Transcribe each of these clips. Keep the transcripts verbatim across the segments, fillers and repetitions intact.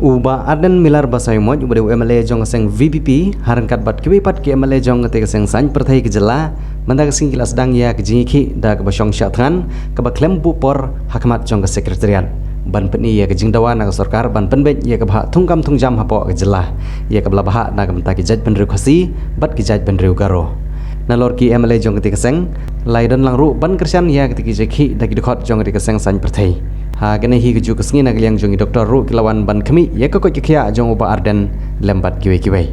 U Bah Ardent Miller Basaiawmoit, uba dei u M L A jong ka seng V P P, ha ryngkat bad kiwei pat ki M L A jong katei ka seng saiñ pyrthei ka jylla, mynta ka sngi ki la sdang ïa ka jingïakhih da kaba shong shah thngan, kaba khlem buh por ha khmat jong ka Secretariat, ban pyni ïa ka jingdawa na ka sorkar ban pynbeit ïa ka bhah thungkam thungjam hapoh ka jylla, ïa kaba la bhah na ka bynta ki jaitbynriew Khasi bad ki jaitbynriew Garo. Nalor ki M L A jong katei ka seng, la ïadon lang ruh ban kyrshan ïa katei ka jingïakhih da ki dkhot jong katei ka seng saiñ pyrthei. Ha kane hi kajuh ka sngi, na ka liang jong ki doktor ruh ki la wan ban khmih ïa ka koit ka khiah jong u Bah Ardent lem bad kiwei kiwei.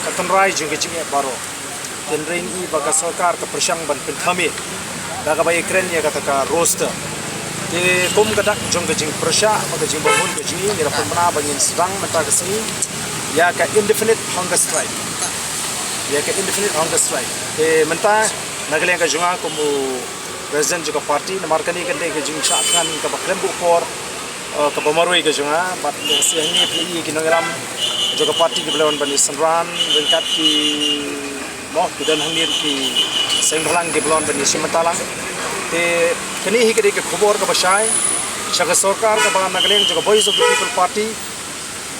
Ka tynrai jong ka jingeh baroh. Tynrai ngi ba ka sorkar ka pyrshang ban pynthame da kaba ïakren ïa kata ka roster. Te kum ka dak jong ka jingpyrshah bad ka jingbymhun ka jong ngi, ngi la pynbna ba ngin sdang mynta ka sngi ïa ka indefinite hunger strike. Ïa ka indefinite hunger strike. Te mynta na ka liang ka jong nga kum u president jong ka party, namar kane ka dei ka jingshah thngan kaba khlem buh por, eh, kaba marwei ka jong nga, bad lehse hangne phi ïohi ki nongïalam jong ka party kiba la wan ban ïasynran ryngkat ki, mo, ki don hangne ki seng bhalang kiba la wan ban ïashim bynta lang. Te kane hi ka dei ka khubor kaba shai sha ka sorkar kaba na ka liang jong ka Voice of the People Party.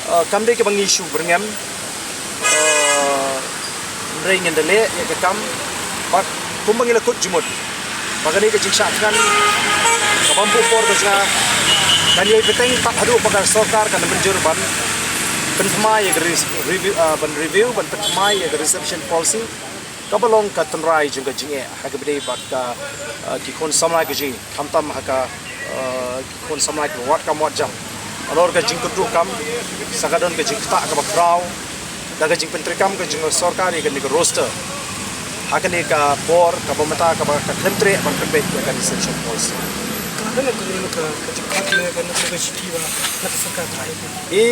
Uh, kam dei kaba ngi shu byrngem, uh, hynrei ngin da leh ïa ka kam, bad kumba ngi la kut jingmut ba kane ka jingshah thngan kabym buh por ka jong nga kan ïai bteng tad haduh ba ka sorkar kan mynjur ban pynthymmai ïa ka res-, review, uh, ban review, ban pynthymmai ïa ka reservation policy. Kaba long ka tynrai jong ka jingeh ha kaba ïadei bad ka, eh, ki khun samla ka jong ngi, khamtam ha ka, eh, ki khun samla kiba wad kam wad jam. Halor ka jingkynduh kam, sa ka don ka jingktah kaba khraw da ka jingpyntreikam ka jong ka sorkar ïa kane ka roster ha kane ka por kaba mynta kaba ka khlem treh ban pynbeit ïa ka reservation policy. Ka don ka, ka jingkhot ne ka, ka shithi ba na ka sorkar. I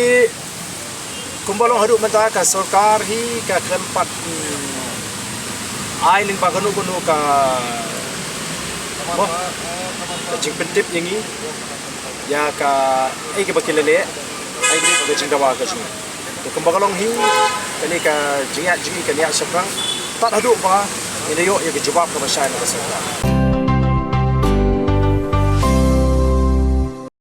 Kumba long haduh mynta ka sorkar hi ka khlem pat, mm, ai lyngba kano kano ka, mo, ka jingpyntip ïa ngi ïa kaei kaba ki la leh, ai lyngba ka jingdawa ka jong ngi. Te kumba ka long hi, kane ka jingïaid jong ngi kan ïaid shaphrang tad haduh ba ngin ïoh ïa ka jubab kaba shai na ka sorkar.